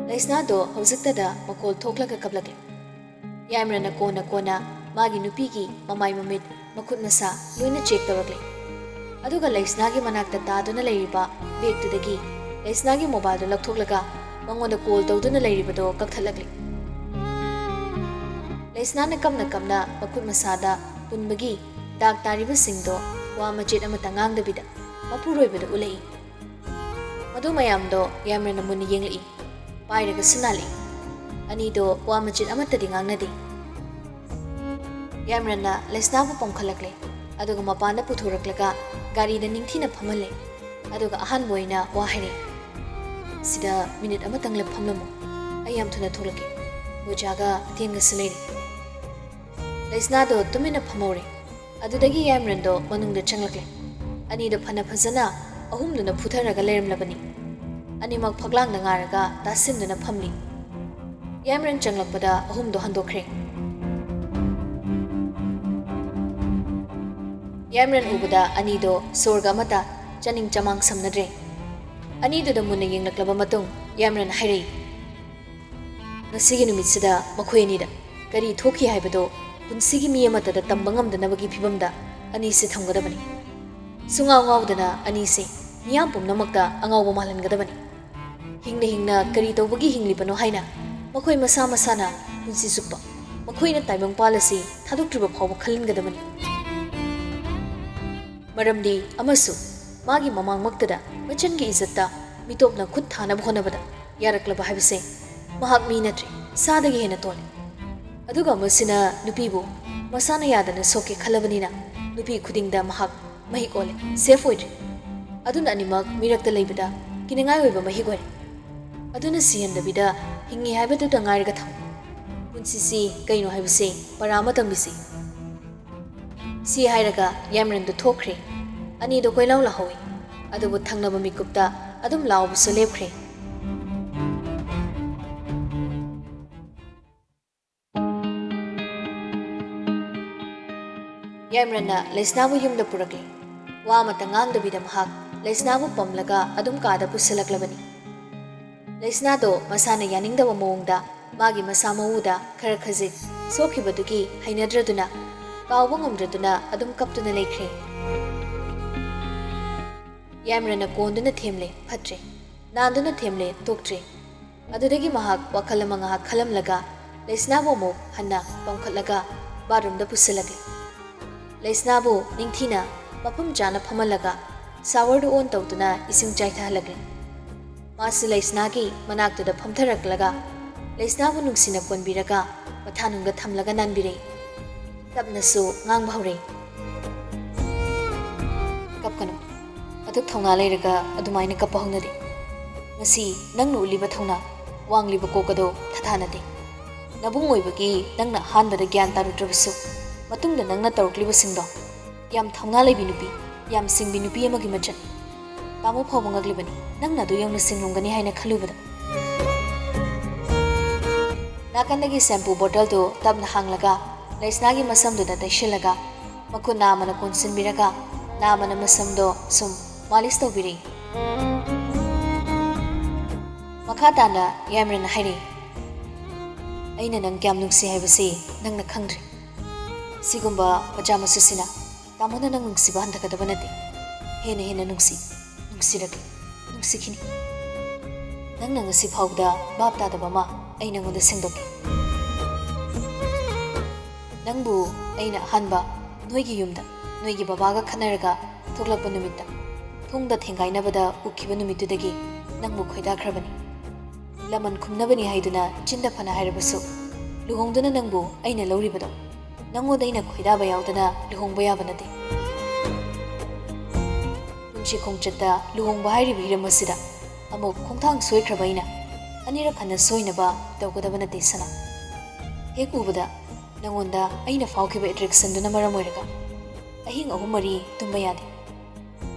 ꯂꯩꯁꯅꯥꯗꯣ ꯍꯧꯖꯤꯛꯇꯗ ꯃꯈꯣꯜ ꯊꯣꯛꯂꯒ ꯀꯞꯂꯛꯂꯦ꯫ ꯌꯥꯏꯃꯔꯟꯅ ꯀꯣꯟꯅ ꯀꯣꯟꯅ ꯃꯥꯒꯤ ꯅꯨꯄꯤꯒꯤ ꯃꯃꯥꯏ ꯃꯃꯤꯠ, ꯃꯈꯨꯠ ꯃꯁꯥ ꯂꯣꯏꯅ ꯆꯦꯛ ꯇꯧꯔꯛꯂꯦ꯫ ꯑꯗꯨꯒ ꯂꯩꯁꯅꯥꯒꯤ ꯃꯅꯥꯛꯇ ꯇꯥꯗꯨꯅ ꯂꯩꯔꯤꯕ ꯕꯦꯒꯇꯨꯗꯒꯤ ꯂꯩꯁꯅꯥꯒꯤ ꯃꯣꯕꯥꯏꯜꯗꯨ ꯂꯧꯊꯣꯛꯂꯒ ꯃꯉꯣꯟꯗ ꯀꯣꯜ ꯇꯧꯗꯨꯅ ꯂꯩꯔꯤꯕꯗꯣ ꯀꯛꯊꯠꯂꯛꯂꯦ꯫ ꯂꯩꯁꯅꯥꯅ ꯀꯞꯅ ꯀꯞꯅ ꯃꯈꯨꯠ ꯃꯁꯥꯗ ꯄꯨꯟꯕꯒꯤ ꯗꯥꯛ ꯇꯥꯔꯤꯕꯁꯤꯡꯗꯣ ꯋꯥ ꯃꯆꯦꯠ ꯑꯃꯠꯇ ꯉꯥꯡꯗꯕꯤꯗ ꯃꯄꯨꯔꯣꯏꯕꯗ ꯎꯠꯂꯛꯏ꯫ ꯃꯗꯨ ꯃꯌꯥꯝꯗꯣ ꯌꯥꯏꯃꯔꯟꯅ ꯃꯨꯟꯅ ꯌꯦꯡꯂꯛꯏ꯫ ꯄꯥꯏꯔꯒꯁꯨ ꯅꯥꯜꯂꯛꯏ꯫ ꯑꯅꯤꯗꯣ ꯋꯥ ꯃꯆꯦꯠ ꯑꯃꯠꯇꯗꯤ ꯉꯥꯡꯅꯗꯦ꯫ ꯌꯥꯏꯃꯔꯟꯅ ꯂꯩꯁꯅꯥꯕꯨ ꯄꯣꯝꯈꯠꯂꯛꯂꯦ꯫ ꯑꯗꯨꯒ ꯃꯄꯥꯟꯗ ꯄꯨꯊꯣꯔꯛꯂꯒ ꯒꯥꯔꯤꯗ ꯅꯤꯡꯊꯤꯅ ꯐꯝꯍꯜꯂꯦ꯫ ꯑꯗꯨꯒ ꯑꯍꯥꯟꯕ ꯑꯣꯏꯅ ꯋꯥ ꯍꯥꯏꯔꯛꯏ꯫ "ꯁꯤꯗ ꯃꯤꯅꯤꯠ ꯑꯃꯇꯪ ꯂꯦꯞ ꯐꯝꯂꯝꯃꯨ꯫ ꯑꯩ ꯌꯥꯝ ꯊꯨꯅ ꯊꯣꯛꯂꯛꯀꯦ꯫ ꯕꯣꯖꯥꯒ ꯑꯇꯦꯟꯒꯁꯨ ꯂꯩꯔꯤ꯫" ꯂꯩꯁꯅꯥꯗꯣ ꯇꯨꯃꯤꯟꯅ ꯐꯝꯍꯧꯔꯦ꯫ ꯑꯗꯨꯗꯒꯤ ꯌꯥꯏꯃꯔꯟꯗꯣ ꯃꯅꯨꯡꯗ ꯆꯪꯂꯛꯂꯦ꯫ ꯑꯅꯤꯗꯣ ꯐꯅ ꯐꯖꯅ ꯑꯍꯨꯝꯗꯨꯅ ꯐꯨꯊꯔꯒ ꯂꯩꯔꯝꯂꯕꯅꯤ꯫ ꯑꯅꯤꯃꯛ ꯐꯛꯂꯥꯡꯗ ꯉꯥꯔꯒ ꯇꯥꯁꯤꯟꯗꯨꯅ ꯐꯝꯂꯤ꯫ ꯌꯥꯏꯃꯔꯟ ꯆꯪꯂꯛꯄꯗ ꯑꯍꯨꯝꯗꯣ ꯍꯟꯗꯣꯛꯈ꯭ꯔꯦ꯫ ꯌꯥꯏꯃꯔꯟ ꯎꯕꯗ ꯑꯅꯤꯗꯣ ꯁꯣꯔꯒ ꯑꯃꯠꯇ ꯆꯥꯅꯤꯡ ꯆꯃꯥꯡ ꯁꯝꯅꯗ꯭ꯔꯦ꯫ ꯑꯅꯤꯗꯨꯗ ꯃꯨꯟꯅ ꯌꯦꯡꯂꯛꯂꯕ ꯃꯇꯨꯡ ꯌꯥꯏꯃꯔꯟ ꯍꯥꯏꯔꯛꯏ, "ꯉꯁꯤꯒꯤ ꯅꯨꯃꯤꯠꯁꯤꯗ ꯃꯈꯣꯏ ꯑꯅꯤꯗ ꯀꯔꯤ ꯊꯣꯛꯈꯤ ꯍꯥꯏꯕꯗꯣ ꯄꯨꯟꯁꯤꯒꯤ ꯃꯤ ꯑꯃꯠꯇꯗ ꯇꯝꯕ ꯉꯝꯗꯅꯕꯒꯤ ꯐꯤꯕꯝꯗ ꯑꯅꯤꯁꯦ ꯊꯝꯒꯗꯕꯅꯤ꯫ ꯁꯨꯡꯉꯥꯎ ꯉꯥꯎꯗꯅ ꯑꯅꯤꯁꯦ ꯃꯤꯌꯥꯝ ꯄꯨꯝꯅꯃꯛꯇ ꯑꯉꯥꯎꯕ ꯃꯥꯜꯍꯟꯒꯗꯕꯅꯤ꯫ ꯍꯤꯡꯅ ꯍꯤꯡꯅ ꯀꯔꯤ ꯇꯧꯕꯒꯤ ꯍꯤꯡꯂꯤꯕꯅꯣ ꯍꯥꯏꯅ ꯃꯈꯣꯏ ꯃꯁꯥ ꯃꯁꯥꯅ ꯄꯨꯟꯁꯤ ꯆꯨꯞꯄ ꯃꯈꯣꯏꯅ ꯇꯥꯏꯕꯪꯄꯥꯜ ꯑꯁꯤ ꯊꯥꯗꯣꯛꯇ꯭ꯔꯤꯕ ꯐꯥꯎꯕ ꯈꯜꯍꯟꯒꯗꯕꯅꯤ꯫ ꯃꯔꯝꯗꯤ ꯑꯃꯁꯨ ꯃꯥꯒꯤ ꯃꯃꯥꯡꯃꯛꯇꯗ ꯃꯆꯟꯒꯤ ꯏꯖꯠꯇ ꯃꯤꯇꯣꯞꯅ ꯈꯨꯠ ꯊꯥꯅꯕ ꯍꯣꯠꯅꯕꯗ ꯌꯥꯔꯛꯂꯕ ꯍꯥꯏꯕꯁꯦ ꯃꯍꯥꯛ ꯃꯤ ꯅꯠꯇ꯭ꯔꯦ, ꯁꯥꯗꯒꯤ ꯍꯦꯟꯅ ꯇꯣꯜꯂꯤ꯫ ꯑꯗꯨꯒ ꯃꯁꯤꯅ ꯅꯨꯄꯤꯕꯨ ꯃꯁꯥꯅ ꯌꯥꯗꯅ ꯁꯣꯛꯀꯦ ꯈꯜꯂꯕꯅꯤꯅ ꯅꯨꯄꯤ ꯈꯨꯗꯤꯡꯗ ꯃꯍꯥꯛ ꯃꯍꯤꯛ ꯑꯣꯜꯂꯦ, ꯁꯦꯐ ꯑꯣꯏꯗ꯭ꯔꯦ꯫ ꯑꯗꯨꯅ ꯑꯅꯤꯃꯛ ꯃꯤꯔꯛꯇ ꯂꯩꯕꯗ ꯀꯤꯅꯤꯡꯉꯥꯏ ꯑꯣꯏꯕ ꯃꯍꯤꯛ ꯑꯣꯏꯔꯦ꯫ ꯑꯗꯨꯅ ꯁꯤꯍꯟꯗꯕꯤꯗ ꯍꯤꯡꯉꯤ ꯍꯥꯏꯕꯗꯨꯗ ꯉꯥꯏꯔꯒ ꯊꯝꯃꯨ꯫ ꯄꯨꯟꯁꯤꯁꯤ ꯀꯩꯅꯣ ꯍꯥꯏꯕꯁꯦ ꯄꯔꯥ ꯑꯃ ꯇꯝꯕꯤꯁꯤ꯫" ꯁꯤ ꯍꯥꯏꯔꯒ ꯌꯥꯏꯃꯔꯟꯗꯨ ꯊꯣꯛꯈ꯭ꯔꯦ꯫ ꯑꯅꯤꯗꯣ ꯀꯣꯏꯂꯥꯎ ꯂꯥꯎꯍꯧꯏ꯫ ꯑꯗꯨꯕꯨ ꯊꯪꯅꯕ ꯃꯤꯀꯨꯞꯇ ꯑꯗꯨꯝ ꯂꯥꯎꯕꯁꯨ ꯂꯦꯞꯈ꯭ꯔꯦ꯫ ꯌꯥꯏꯃꯔꯟꯅ ꯂꯩꯁꯅꯥꯕꯨ ꯌꯨꯝꯗ ꯄꯨꯔꯛꯂꯦ꯫ ꯋꯥ ꯑꯃꯠꯇ ꯉꯥꯡꯗꯕꯤꯗ ꯃꯍꯥꯛ ꯂꯩꯁꯅꯥꯕꯨ ꯄꯝꯂꯒ ꯑꯗꯨꯝ ꯀꯥꯗ ꯄꯨꯁꯤꯜꯂꯛꯂꯕꯅꯤ꯫ ꯂꯩꯁꯅꯥꯗꯣ ꯃꯁꯥꯅ ꯌꯥꯅꯤꯡꯗꯕ ꯃꯑꯣꯡꯗ ꯃꯥꯒꯤ ꯃꯁꯥ ꯃꯎꯗ ꯈꯔ ꯈꯖꯤꯛ ꯁꯣꯛꯈꯤꯕꯗꯨꯒꯤ ꯍꯩꯅꯗ꯭ꯔꯗꯨꯅ, ꯀꯥꯎꯕ ꯉꯝꯗ꯭ꯔꯗꯨꯅ ꯑꯗꯨꯝ ꯀꯞꯇꯨꯅ ꯂꯩꯈ꯭ꯔꯦ꯫ ꯌꯥꯏꯃꯔꯅ ꯀꯣꯟꯗꯨꯅ ꯊꯦꯝꯂꯦ, ꯐꯠꯇ꯭ꯔꯦ꯫ ꯅꯥꯟꯗꯨꯅ ꯊꯦꯝꯂꯦ, ꯇꯣꯛꯇ꯭ꯔꯦ꯫ ꯑꯗꯨꯗꯒꯤ ꯃꯍꯥꯛ ꯋꯥꯈꯜ ꯑꯃ ꯉꯥꯏꯍꯥꯛ ꯈꯜꯂꯝꯂꯒ ꯂꯩꯁꯅꯥꯕꯨ ꯑꯃꯨꯛ ꯍꯟꯅ ꯇꯣꯡꯈꯠꯂꯒ ꯕꯥꯠꯔꯨꯝꯗ ꯄꯨꯁꯤꯜꯂꯛꯂꯦ꯫ ꯂꯩꯁꯅꯥꯕꯨ ꯅꯤꯡꯊꯤꯅ ꯃꯐꯝ ꯆꯥꯅ ꯐꯝꯍꯜꯂꯒ ꯁꯥꯋꯔꯗꯨ ꯑꯣꯟ ꯇꯧꯗꯨꯅ ꯏꯁꯤꯡ ꯆꯥꯏꯊꯍꯜꯂꯛꯂꯦ꯫ ꯃꯥꯁꯨ ꯂꯩꯁꯅꯥꯒꯤ ꯃꯅꯥꯛꯇꯨꯗ ꯐꯝꯊꯔꯛꯂꯒ ꯂꯩꯁꯅꯥꯕꯨ ꯅꯨꯡꯁꯤꯅ ꯀꯣꯟꯕꯤꯔꯒ ꯃꯊꯥꯅꯨꯡꯗ ꯊꯝꯂꯒ ꯅꯥꯟꯕꯤꯔꯦ꯫ ꯇꯞꯅꯁꯨ ꯉꯥꯡꯕ ꯍꯧꯔꯦ꯫ "ꯀꯞꯀꯅꯨ꯫ ꯑꯗꯨꯛ ꯊꯧꯅꯥ ꯂꯩꯔꯒ ꯑꯗꯨꯃꯥꯏꯅ ꯀꯞꯄ ꯍꯧꯅꯗꯦ꯫ ꯃꯁꯤ ꯅꯪꯅ ꯎꯠꯂꯤꯕ ꯊꯧꯅꯥ, ꯋꯥꯡꯂꯤꯕ ꯀꯣꯛ ꯑꯗꯣ ꯊꯥꯊꯥꯅꯗꯦ꯫ ꯅꯕꯨꯡ ꯑꯣꯏꯕꯒꯤ ꯅꯪꯅ ꯑꯍꯥꯟꯕꯗ ꯒ꯭ꯌꯥꯟ ꯇꯥꯔꯨꯗ꯭ꯔꯕꯁꯨ, ꯃꯇꯨꯡꯗ ꯅꯪꯅ ꯇꯧꯔꯛꯂꯤꯕꯁꯤꯡꯗꯣ ꯌꯥꯝ ꯊꯧꯅꯥ ꯂꯩꯕꯤ ꯅꯨꯄꯤ, ꯌꯥꯝ ꯁꯤꯡꯕꯤ ꯅꯨꯄꯤ ꯑꯃꯒꯤ ꯃꯆꯠ꯫ ꯇꯥꯃꯣ ꯐꯥꯎꯕ ꯉꯛꯂꯤꯕꯅꯤ, ꯅꯪꯅ ꯑꯗꯨ ꯌꯧꯅ ꯁꯤꯡꯂꯝꯒꯅꯤ ꯍꯥꯏꯅ ꯈꯜꯂꯨꯕꯗ꯫" ꯅꯥꯀꯟꯗꯒꯤ ꯁꯦꯝꯄꯨ ꯕꯣꯇꯜꯗꯨ ꯇꯞꯅ ꯍꯥꯡꯂꯒ ꯂꯩꯁꯅꯥꯒꯤ ꯃꯁꯝꯗꯨꯗ ꯇꯩꯁꯤꯜꯂꯒ ꯃꯈꯨꯠ ꯅꯥꯝꯃꯅ ꯀꯣꯟꯁꯤꯟꯕꯤꯔꯒ ꯅꯥꯝꯃꯅ ꯃꯁꯝꯗꯣ ꯁꯨꯝ ꯃꯥꯂꯤꯁ ꯇꯧꯕꯤꯔꯤ꯫ ꯃꯈꯥ ꯇꯥꯅ ꯌꯥꯏꯃꯔꯅ ꯍꯥꯏꯔꯤ, "ꯑꯩꯅ ꯅꯪ ꯀꯌꯥꯝ ꯅꯨꯡꯁꯤ ꯍꯥꯏꯕꯁꯤ ꯅꯪꯅ ꯈꯪꯗ꯭ꯔꯤ꯫ ꯁꯤꯒꯨꯝꯕ ꯃꯆꯥ ꯃꯁꯨꯁꯤꯅ ꯇꯥꯃꯣꯅ ꯅꯪ ꯅꯨꯡꯁꯤꯕ ꯍꯟꯊꯒꯗꯕ ꯅꯠꯇꯦ꯫ ꯍꯦꯟꯅ ꯍꯦꯟꯅ ꯅꯨꯡꯁꯤ, ꯅꯨꯡꯁꯤꯔꯛꯀꯦ, ꯅꯨꯡꯁꯤꯈꯤꯅꯤ꯫ ꯅꯪꯅ ꯉꯁꯤ ꯐꯥꯎꯕꯗ ꯚꯥꯞ ꯇꯥꯗꯕ ꯑꯃ ꯑꯩ ꯅꯪꯉꯣꯟꯗ ꯁꯦꯡꯗꯣꯛꯀꯦ꯫ ꯅꯪꯕꯨ ꯑꯩꯅ ꯑꯍꯥꯟꯕ ꯅꯣꯏꯒꯤ ꯌꯨꯝꯗ ꯅꯣꯏꯒꯤ ꯕꯕꯥꯒ ꯈꯠꯅꯔꯒ ꯊꯣꯛꯂꯛꯄ ꯅꯨꯃꯤꯠꯇ ꯊꯣꯡꯗ ꯊꯦꯡꯒꯥꯏꯅꯕꯗ ꯎꯈꯤꯕ ꯅꯨꯃꯤꯠꯇꯨꯗꯒꯤ ꯅꯪꯕꯨ ꯈꯣꯏꯗꯥꯈ꯭ꯔꯕꯅꯤ꯫ ꯂꯃꯟ ꯈꯨꯝꯅꯕꯅꯤ ꯍꯥꯏꯗꯨꯅ ꯆꯤꯟꯗ ꯐꯅ ꯍꯥꯏꯔꯕꯁꯨ, ꯂꯨꯍꯣꯡꯗꯨꯅ ꯅꯪꯕꯨ ꯑꯩꯅ ꯂꯧꯔꯤꯕꯗꯣ ꯅꯪꯉꯣꯟꯗ ꯑꯩꯅ ꯈꯣꯏꯗꯥꯕ ꯌꯥꯎꯗꯅ ꯂꯨꯍꯣꯡꯕ ꯌꯥꯕ ꯅꯠꯇꯦ꯫ ꯄꯨꯟꯁꯤ ꯈꯣꯡꯆꯠꯇ ꯂꯨꯍꯣꯡꯕ ꯍꯥꯏꯔꯤꯕ ꯍꯤꯔꯝ ꯑꯁꯤꯗ ꯑꯃꯨꯛ ꯈꯣꯡꯊꯥꯡ ꯁꯣꯏꯈ꯭ꯔꯕ ꯑꯩꯅ ꯑꯅꯤꯔꯛ ꯍꯟꯅ ꯁꯣꯏꯅꯕ ꯇꯧꯒꯗꯕ ꯅꯠꯇꯦ ꯁꯅꯥ꯫ ꯍꯦꯛ ꯎꯕꯗ ꯅꯪꯉꯣꯟꯗ ꯑꯩꯅ ꯐꯥꯎꯈꯤꯕ ꯑꯦꯇ꯭ꯔꯦꯛꯁꯟꯗꯨꯅ ꯃꯔꯝ ꯑꯣꯏꯔꯒ ꯑꯍꯤꯡ ꯑꯍꯨꯝ ꯃꯔꯤ ꯇꯨꯝꯕ ꯌꯥꯗꯦ꯫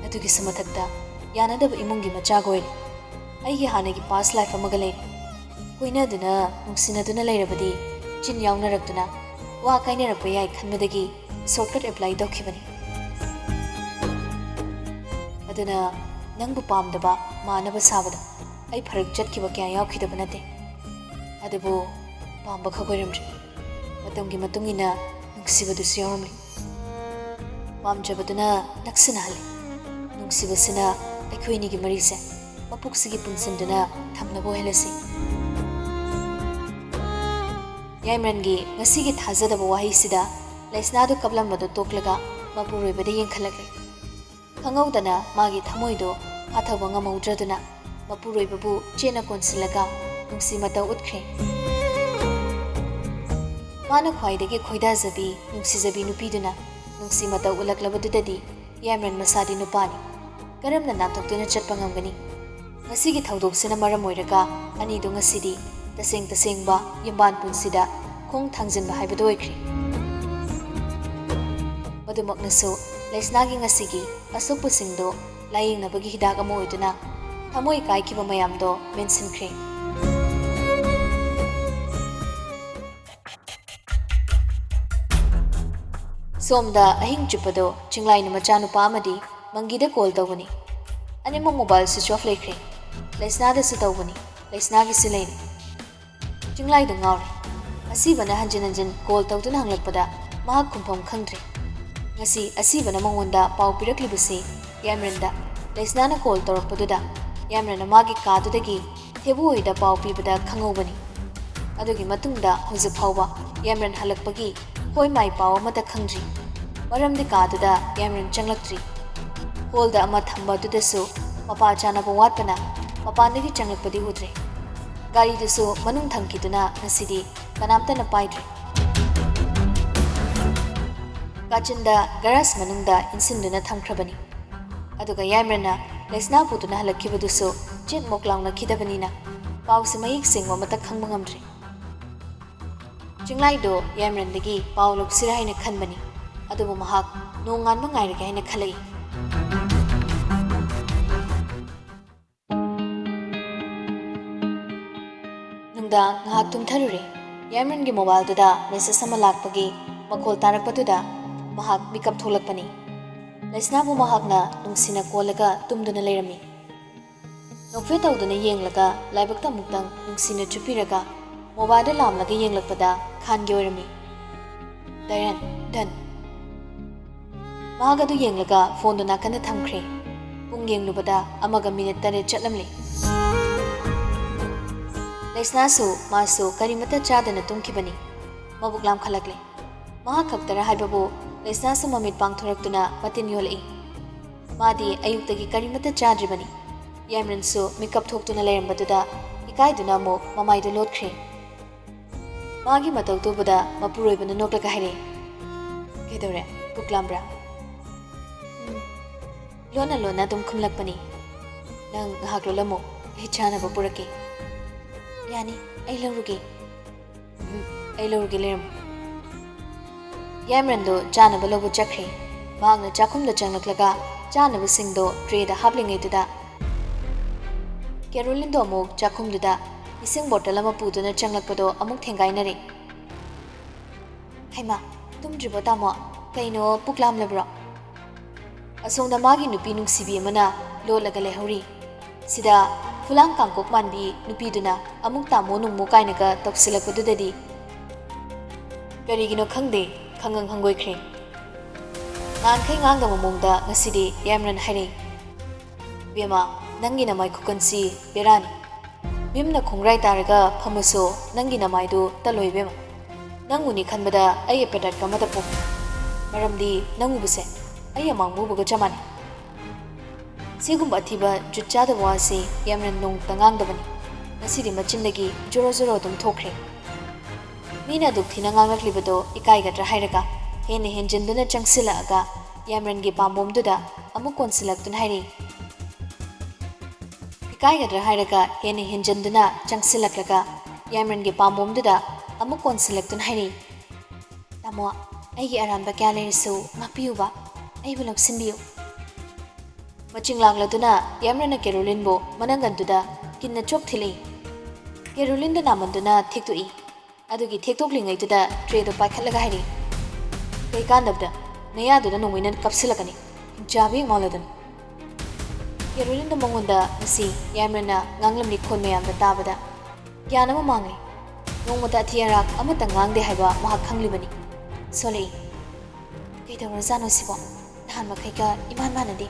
ꯑꯗꯨꯒꯤꯁꯨ ꯃꯊꯛꯇ ꯌꯥꯅꯗꯕ ꯏꯃꯨꯡꯒꯤ ꯃꯆꯥꯒ ꯑꯣꯏꯔꯦ꯫ ꯑꯩꯒꯤ ꯍꯥꯟꯅꯒꯤ ꯄꯥꯁ ꯂꯥꯏꯐ ꯑꯃꯒ ꯂꯩꯔꯦ꯫ ꯀꯣꯏꯅꯗꯨꯅ ꯅꯨꯡꯁꯤꯅꯗꯨꯅ ꯂꯩꯔꯕꯗꯤ ꯆꯤꯟ ꯌꯥꯎꯅꯔꯛꯇꯨꯅ ꯋꯥ ꯀꯥꯏꯅꯔꯛꯄ ꯌꯥꯏ ꯈꯟꯕꯗꯒꯤ ꯁꯣꯔꯠꯀꯠ ꯑꯦꯄ꯭ꯂꯥꯏ ꯇꯧꯈꯤꯕꯅꯤ꯫ ꯑꯗꯨꯅ ꯅꯪꯕꯨ ꯄꯥꯝꯗꯕ ꯃꯥꯟꯅꯕ ꯁꯥꯕꯗ ꯑꯩ ꯐꯔꯛ ꯆꯠꯈꯤꯕ ꯀꯌꯥ ꯌꯥꯎꯈꯤꯗꯕ ꯅꯠꯇꯦ꯫ ꯑꯗꯨꯕꯨ ꯄꯥꯝꯕ ꯈꯛ ꯑꯣꯏꯔꯝꯗ꯭ꯔꯦ꯫ ꯃꯇꯝꯒꯤ ꯃꯇꯨꯡ ꯏꯟꯅ ꯅꯨꯡꯁꯤꯕꯗꯨꯁꯨ ꯌꯥꯎꯔꯝꯂꯤ꯫ ꯄꯥꯝꯖꯕꯗꯨꯅ ꯅꯛꯁꯤꯟꯅꯍꯜꯂꯤ꯫ ꯅꯨꯡꯁꯤꯕꯁꯤꯅ ꯑꯩꯈꯣꯏ ꯑꯅꯤꯒꯤ ꯃꯔꯤꯁꯦ ꯃꯄꯨꯛꯁꯤꯒꯤ ꯄꯨꯟꯁꯤꯟꯗꯨꯅ ꯊꯝꯅꯕ ꯑꯣꯏꯍꯜꯂꯁꯤ꯫ ꯌꯥꯏꯃꯔꯟꯒꯤ ꯉꯁꯤꯒꯤ ꯊꯥꯖꯗꯕ ꯋꯥꯍꯩꯁꯤꯗ ꯂꯩꯁꯅꯥꯗꯨ ꯀꯞꯂꯝꯕꯗꯨ ꯇꯣꯛꯂꯒ ꯃꯄꯨꯔꯣꯏꯕꯗ ꯌꯦꯡꯈꯠꯂꯛꯂꯦ꯫ ꯈꯪꯍꯧꯗꯅ ꯃꯥꯒꯤ ꯊꯃꯣꯏꯗꯣ ꯐꯥꯊꯕ ꯉꯝꯍꯧꯗ꯭ꯔꯗꯨꯅ ꯃꯄꯨꯔꯣꯏꯕꯕꯨ ꯆꯦꯠꯅ ꯀꯣꯟꯁꯤꯜꯂꯒ ꯅꯨꯡꯁꯤ ꯃꯇꯧ ꯎꯠꯈ꯭ꯔꯦ꯫ ꯃꯥꯅ ꯈ꯭ꯋꯥꯏꯗꯒꯤ ꯈꯣꯏꯗꯥꯖꯕꯤ, ꯅꯨꯡꯁꯤꯖꯕꯤ ꯅꯨꯄꯤꯗꯨꯅ ꯅꯨꯡꯁꯤ ꯃꯇꯧ ꯎꯠꯂꯛꯂꯕꯗꯨꯗꯗꯤ ꯌꯥꯏꯃꯔꯟ ꯃꯁꯥꯗꯤ ꯅꯨꯄꯥꯅꯤ꯫ ꯀꯔꯝꯅ ꯅꯥꯟꯊꯣꯛꯇꯨꯅ ꯆꯠꯄ ꯉꯝꯒꯅꯤ? ꯉꯁꯤꯒꯤ ꯊꯧꯗꯣꯛꯁꯤꯅ ꯃꯔꯝ ꯑꯣꯏꯔꯒ ꯑꯅꯤꯗꯨ ꯉꯁꯤꯗꯤ ꯇꯁꯦꯡ ꯇꯁꯦꯡꯕ ꯌꯨꯝꯕꯥꯟ ꯄꯨꯟꯁꯤꯗ ꯈꯣꯡ ꯊꯥꯡꯖꯤꯟꯕ ꯍꯥꯏꯕꯗꯨ ꯑꯣꯏꯈ꯭ꯔꯦ꯫ ꯃꯗꯨꯃꯛꯅꯁꯨ ꯂꯩꯁꯅꯥꯒꯤ ꯉꯁꯤꯒꯤ ꯑꯁꯣꯛꯄꯁꯤꯡꯗꯣ ꯂꯥꯌꯦꯡꯅꯕꯒꯤ ꯍꯤꯗꯥꯛ ꯑꯃ ꯑꯣꯏꯗꯨꯅ ꯊꯃꯣꯏ ꯀꯥꯏꯈꯤꯕ ꯃꯌꯥꯝꯗꯣ ꯃꯦꯟꯁꯤꯟꯈ꯭ꯔꯦ꯫ ꯁꯣꯝꯗ ꯑꯍꯤꯡ ꯆꯨꯞꯄꯗꯣ ꯆꯤꯡꯂꯥꯏꯅ ꯃꯆꯥꯅꯨꯄꯥ ꯑꯃꯗꯤ ꯃꯪꯒꯤꯗ ꯀꯣꯜ ꯇꯧꯕꯅꯤ꯫ ꯑꯅꯤꯃꯛ ꯃꯣꯕꯥꯏꯜ ꯁ꯭ꯋꯤꯆ ꯑꯣꯐ ꯂꯩꯈ꯭ꯔꯦ꯫ ꯂꯩꯁꯅꯥꯗꯁꯨ ꯇꯧꯕꯅꯤ, ꯂꯩꯁꯅꯥꯒꯤꯁꯨ ꯂꯩꯔꯤ꯫ ꯆꯤꯡꯂꯥꯏꯗ ꯉꯥꯎꯔꯦ꯫ ꯑꯁꯤꯕꯅ ꯍꯟꯖꯤꯟ ꯍꯟꯖꯤꯟ ꯀꯣꯜ ꯇꯧꯗꯨꯅ ꯍꯪꯂꯛꯄꯗ ꯃꯍꯥꯛ ꯈꯨꯝꯐꯝ ꯈꯪꯗ꯭ꯔꯦ꯫ ꯉꯁꯤ ꯑꯁꯤꯕꯅ ꯃꯉꯣꯟꯗ ꯄꯥꯎ ꯄꯤꯔꯛꯂꯤꯕꯁꯤ ꯌꯥꯏꯃꯔꯟꯗ꯫ ꯂꯩꯁꯅꯥꯅ ꯀꯣꯜ ꯇꯧꯔꯛꯄꯗꯨꯗ ꯌꯥꯏꯃꯔꯟꯅ ꯃꯥꯒꯤ ꯀꯥꯗꯨꯗꯒꯤ ꯊꯦꯕꯨ ꯍꯣꯏꯗ ꯄꯥꯎ ꯄꯤꯕꯗ ꯈꯪꯍꯧꯕꯅꯤ꯫ ꯑꯗꯨꯒꯤ ꯃꯇꯨꯡꯗ ꯍꯧꯖꯤꯛ ꯐꯥꯎꯕ ꯌꯥꯏꯃꯔꯟ ꯍꯜꯂꯛꯄꯒꯤ ꯍꯣꯏ ꯃꯥꯏ ꯄꯥꯎ ꯑꯃꯠꯇ ꯈꯪꯗ꯭ꯔꯤ꯫ ꯃꯔꯝꯗꯤ ꯀꯥꯗꯨꯗ ꯌꯥꯏꯃꯔꯟ ꯆꯪꯂꯛꯇ꯭ꯔꯤ꯫ ꯍꯣꯜꯗ ꯑꯃ ꯊꯝꯕ ꯑꯗꯨꯗꯁꯨ ꯃꯄꯥ ꯆꯥꯅꯕ ꯋꯥꯠꯄꯅ ꯃꯄꯥꯟꯗꯒꯤ ꯆꯪꯂꯛꯄꯗꯤ ꯎꯗ꯭ꯔꯦ꯫ ꯒꯥꯔꯤꯗꯨꯁꯨ ꯃꯅꯨꯡ ꯊꯝꯈꯤꯗꯨꯅ ꯉꯁꯤꯗꯤ ꯀꯅꯥꯝꯇꯅ ꯄꯥꯏꯗ꯭ꯔꯦ꯫ ꯀꯥꯆꯤꯟꯗ ꯒꯔꯥꯖ ꯃꯅꯨꯡꯗ ꯏꯟꯁꯤꯟꯗꯨꯅ ꯊꯝꯈ꯭ꯔꯕꯅꯤ꯫ ꯑꯗꯨꯒ ꯌꯥꯏꯃꯔꯟꯅ ꯂꯩꯁꯅꯥ ꯄꯨꯗꯨꯅ ꯍꯜꯂꯛꯈꯤꯕꯗꯨꯁꯨ ꯆꯤꯠ ꯃꯣꯛ ꯂꯥꯎꯅꯈꯤꯗꯕꯅꯤꯅ ꯄꯥꯎꯁꯦ ꯃꯌꯦꯛ ꯁꯦꯡꯕ ꯑꯃꯠꯇ ꯈꯪꯕ ꯉꯝꯗ꯭ꯔꯦ꯫ ꯆꯤꯡꯂꯥꯏꯗꯣ ꯌꯥꯏꯃꯔꯟꯗꯒꯤ ꯄꯥꯎ ꯂꯧꯁꯤꯔꯥ ꯍꯥꯏꯅ ꯈꯟꯕꯅꯤ, ꯑꯗꯨꯕꯨ ꯃꯍꯥꯛ ꯅꯣꯡꯉꯥꯟꯕ ꯉꯥꯏꯔꯒꯦ ꯍꯥꯏꯅ ꯈꯜꯂꯛꯏ꯫ ꯅꯨꯡꯗꯥꯡ ꯉꯥꯏꯍꯥꯛ ꯇꯨꯝꯊꯔꯨꯔꯦ꯫ ꯌꯥꯏꯃꯔꯟꯒꯤ ꯃꯣꯕꯥꯏꯜꯗꯨꯗ ꯃꯦꯁꯦꯖ ꯑꯃ ꯂꯥꯛꯄꯒꯤ ꯃꯈꯣꯜ ꯇꯥꯔꯛꯄꯗꯨꯗ ꯃꯍꯥꯛ ꯃꯤꯀꯞ ꯊꯣꯛꯂꯛꯄꯅꯤ꯫ ꯂꯩꯁꯅꯥꯕꯨ ꯃꯍꯥꯛꯅ ꯅꯨꯡꯁꯤꯅ ꯀꯣꯜꯂꯒ ꯇꯨꯝꯗꯨꯅ ꯂꯩꯔꯝꯃꯤ꯫ ꯅꯣꯛꯐꯦꯠ ꯇꯧꯗꯨꯅ ꯌꯦꯡꯂꯒ ꯂꯥꯏꯕꯛꯇ ꯑꯃꯨꯛꯇꯪ ꯅꯨꯡꯁꯤꯅ ꯆꯨꯞꯄꯤꯔꯒ ꯃꯣꯕꯥꯏꯜꯗ ꯂꯥꯝꯂꯒ ꯌꯦꯡꯂꯛꯄꯗ ꯈꯥꯟꯒꯤ ꯑꯣꯏꯔꯝꯃꯤ꯫ ꯗꯥꯏꯔꯟ, ꯗꯟ꯫ ꯃꯍꯥꯛ ꯑꯗꯨ ꯌꯦꯡꯂꯒ ꯐꯣꯟꯗꯨ ꯅꯥꯀꯟꯗ ꯊꯝꯈ꯭ꯔꯦ꯫ ꯄꯨꯡ ꯌꯦꯡꯂꯨꯕꯗ ꯑꯃꯒ ꯃꯤꯅꯤꯠ ꯇꯔꯦꯠ ꯆꯠꯂꯝꯂꯦ꯫ ꯂꯩꯁꯅꯥꯁꯨ ꯃꯥꯁꯨ ꯀꯔꯤꯃꯠꯇ ꯆꯥꯗꯅ ꯇꯨꯝꯈꯤꯕꯅꯤ꯫ ꯃꯕꯨꯛ ꯂꯥꯝꯈꯠꯂꯛꯂꯦ꯫ ꯃꯍꯥꯛ ꯈꯛꯇꯔ ꯍꯥꯏꯕꯕꯨ ꯂꯩꯁꯅꯥꯁꯨ ꯃꯃꯤꯠ ꯄꯥꯡꯊꯣꯔꯛꯇꯨꯅ ꯃꯇꯤꯟ ꯌꯣꯜꯂꯛꯏ꯫ ꯃꯥꯗꯤ ꯑꯌꯨꯛꯇꯒꯤ ꯀꯔꯤꯃꯠꯇ ꯆꯥꯗ꯭ꯔꯤꯕꯅꯤ꯫ ꯌꯥꯏꯃꯔꯟꯁꯨ ꯃꯤꯀꯞ ꯊꯣꯛꯇꯨꯅ ꯂꯩꯔꯝꯕꯗꯨꯗ ꯏꯀꯥꯏꯗꯨꯅ ꯑꯃꯨꯛ ꯃꯃꯥꯏꯗꯨ ꯂꯣꯠꯈ꯭ꯔꯦ꯫ ꯃꯥꯒꯤ ꯃꯇꯧꯗꯨ ꯎꯕꯗ ꯃꯄꯨꯔꯣꯏꯕꯅ ꯅꯣꯛꯂꯒ ꯍꯥꯏꯔꯛꯏ, "ꯀꯩꯗꯧꯔꯦ? ꯄꯨꯛ ꯂꯥꯝꯕ꯭ꯔꯥ?" "ꯎꯝ." ꯂꯣꯟꯅ ꯂꯣꯟꯅ ꯑꯗꯨꯝ ꯈꯨꯝꯂꯛꯄꯅꯤ꯫ "ꯅꯪ ꯉꯥꯏꯍꯥꯛ ꯂꯣꯜꯂꯝꯃꯨ, ꯑꯩ ꯆꯥꯅꯕ ꯄꯨꯔꯛꯀꯦ꯫" "ꯌꯥꯅꯤ, ꯑꯩ ꯂꯧꯔꯨꯒꯦ꯫" "ꯎꯝ, ꯑꯩ ꯂꯧꯔꯨꯒꯦ, ꯂꯩꯔꯝꯃꯨ꯫" ꯌꯥꯏꯃꯔꯟꯗꯣ ꯆꯥꯅꯕ ꯂꯧꯕ ꯆꯠꯈ꯭ꯔꯦ꯫ ꯃꯍꯥꯛꯅ ꯆꯥꯛꯈꯨꯝꯗ ꯆꯪꯂꯛꯂꯒ ꯆꯥꯅꯕꯁꯤꯡꯗꯣ ꯇ꯭ꯔꯦꯗ ꯍꯥꯞꯂꯤꯉꯩꯗꯨꯗ, ꯀꯦꯔꯣꯂꯤꯟꯗꯣ ꯑꯃꯨꯛ ꯆꯥꯛꯈꯨꯝꯗꯨꯗ ꯏꯁꯤꯡ ꯕꯣꯇꯜ ꯑꯃ ꯄꯨꯗꯨꯅ ꯆꯪꯂꯛꯄꯗꯣ ꯑꯃꯨꯛ ꯊꯦꯡꯒꯥꯏꯅꯔꯦ꯫ "ꯍꯩꯃꯥ, ꯇꯨꯝꯗ꯭ꯔꯤꯕꯣ ꯇꯥꯃꯣ? ꯀꯩꯅꯣ, ꯄꯨꯛ ꯂꯥꯝꯂꯕ꯭ꯔꯣ?" ꯑꯁꯣꯝꯗ ꯃꯥꯒꯤ ꯅꯨꯄꯤ ꯅꯨꯡꯁꯤꯕꯤ ꯑꯃꯅ ꯂꯣꯠꯂꯒ ꯂꯩꯍꯧꯔꯤ꯫ ꯁꯤꯗ ꯐꯨꯂꯥꯡ ꯀꯥꯡꯀꯣꯛ ꯃꯥꯟꯕꯤ ꯅꯨꯄꯤꯗꯨꯅ ꯑꯃꯨꯛ ꯇꯥꯃꯣ ꯅꯨꯡꯃꯣ ꯀꯥꯏꯅꯒ ꯇꯧꯁꯤꯜꯂꯛꯄꯗꯨꯗꯗꯤ ꯀꯔꯤꯒꯤꯅꯣ ꯈꯪꯗꯦ, ꯈꯪꯉꯪ ꯍꯪꯒꯣꯏꯈ꯭ꯔꯦ꯫ ꯅꯍꯥꯟꯈꯩ ꯉꯥꯡꯗꯕ ꯃꯑꯣꯡꯗ ꯉꯁꯤꯗꯤ ꯌꯥꯏꯃꯔꯟ ꯍꯥꯏꯔꯛꯏ, "ꯏꯕꯦꯝꯃ, ꯅꯪꯒꯤ ꯅꯃꯥꯏ ꯈꯨꯀꯟꯁꯤ ꯕꯦꯔꯥꯅꯤ꯫ ꯚꯤꯝꯅ ꯈꯣꯡꯒ꯭ꯔꯥꯏ ꯇꯥꯔꯒ ꯐꯝꯃꯁꯨ ꯅꯪꯒꯤ ꯅꯃꯥꯏꯗꯨ ꯇꯜꯂꯣꯏ ꯏꯕꯦꯝꯃ꯫ ꯅꯪ ꯎꯅꯤ ꯈꯟꯕꯗ ꯑꯩ ꯑꯦꯄꯦꯇꯥꯏꯠꯀ ꯑꯃꯠꯇ ꯄꯣꯛꯇꯦ꯫ ꯃꯔꯝꯗꯤ ꯅꯪ ꯎꯕꯁꯦ ꯑꯩ ꯑꯃꯥꯡꯕ ꯎꯕꯒ ꯆꯞ ꯃꯥꯟꯅꯩ꯫" ꯁꯤꯒꯨꯝꯕ ꯑꯊꯤꯕ ꯖꯨꯠ ꯆꯥꯗꯕ ꯋꯥꯁꯤ ꯌꯥꯝꯅ ꯅꯣꯡꯇ ꯉꯥꯡꯗꯕꯅꯤ꯫ ꯉꯁꯤꯗꯤ ꯃꯆꯤꯟꯗꯒꯤ ꯖꯣꯔꯣ ꯖꯣꯔꯣ ꯑꯗꯨꯝ ꯊꯣꯛꯈ꯭ꯔꯦ꯫ ꯃꯤꯅ ꯑꯗꯨꯛ ꯊꯤꯅ ꯉꯥꯡꯂꯛꯂꯤꯕꯗꯣ ꯏꯀꯥꯏꯒꯗ꯭ꯔꯥ ꯍꯥꯏꯔꯒ ꯍꯦꯟꯅ ꯍꯦꯟꯖꯤꯟꯗꯨꯅ ꯆꯪꯁꯤꯜꯂꯛꯑꯒ ꯌꯥꯝꯔꯟꯒꯤ ꯄꯥꯝꯕꯣꯝꯗꯨꯗ ꯑꯃꯨꯛ ꯀꯣꯟꯁꯤꯜꯂꯛꯇꯨꯅ ꯍꯥꯏꯔꯛꯏ꯫ ꯏꯀꯥꯏꯒꯗ꯭ꯔꯥ ꯍꯥꯏꯔꯒ ꯍꯦꯟꯅ ꯍꯦꯟꯖꯤꯟꯗꯨꯅ ꯆꯪꯁꯤꯜꯂꯛꯂꯒ ꯌꯥꯏꯃꯔꯟꯒꯤ ꯄꯥꯝꯕꯣꯝꯗꯨꯗ ꯑꯃꯨꯛ ꯀꯣꯟꯁꯤꯜꯂꯛꯇꯨꯅ ꯍꯥꯏꯔꯛꯏ, "ꯇꯥꯃꯣ, ꯑꯩꯒꯤ ꯑꯔꯥꯟꯕ ꯀꯌꯥ ꯂꯩꯔꯁꯨ ꯉꯥꯛꯄꯤꯌꯨꯕ, ꯑꯩꯕꯨ ꯂꯧꯁꯤꯟꯕꯤꯌꯨ꯫" ꯃꯆꯤꯡ ꯂꯥꯡꯂꯗꯨꯅ ꯌꯥꯏꯃꯔꯟꯅ ꯀꯦꯔꯣꯂꯤꯟꯕꯨ ꯃꯅꯪꯒꯟꯗꯨꯗ ꯀꯤꯟꯅ ꯆꯣꯞ ꯊꯤꯜꯂꯛꯏ꯫ ꯀꯦꯔꯣꯂꯤꯟꯗ ꯅꯥꯃꯟꯗꯨꯅ ꯊꯦꯛꯇꯣꯛꯏ꯫ ꯑꯗꯨꯒꯤ ꯊꯦꯛꯇꯣꯛꯂꯤꯉꯩꯗꯨꯗ ꯇ꯭ꯔꯦꯗꯣ ꯄꯥꯏꯈꯠꯂꯒ ꯍꯥꯏꯔꯛꯏ, "ꯀꯩ ꯀꯥꯟꯗꯕꯗ? ꯅꯌꯥꯗꯨꯗ ꯅꯣꯡꯃꯩꯅ ꯀꯥꯞꯁꯤꯜꯂꯛꯀꯅꯤ꯫ ꯍꯤꯡꯆꯥꯕꯤ ꯏꯃꯥꯂꯣꯗꯟ꯫ ꯀꯦꯔꯣꯂꯤꯟꯗ ꯃꯉꯣꯟꯗ ꯉꯁꯤ ꯌꯥꯏꯃꯅ ꯉꯥꯡꯂꯝꯂꯤ ꯈꯣꯟ ꯃꯌꯥꯝꯗ ꯇꯥꯕꯗ ꯒ꯭ꯌꯥꯟ ꯑꯃ ꯃꯥꯡꯂꯤ꯫ ꯅꯣꯡꯃꯇ ꯑꯊꯤ ꯑꯔꯥꯛ ꯑꯃꯠꯇ ꯉꯥꯡꯗꯦ ꯍꯥꯏꯕ ꯃꯍꯥꯛ ꯈꯪꯂꯤꯕꯅꯤ꯫ ꯁꯣꯂꯛꯏ꯫ ꯀꯩꯗꯧꯔꯖꯥꯠꯅꯣ ꯁꯤꯕꯣ? ꯅꯍꯥꯟ ꯃꯈꯩꯒ ꯏꯃꯥꯟ ꯃꯥꯟꯅꯗꯦ꯫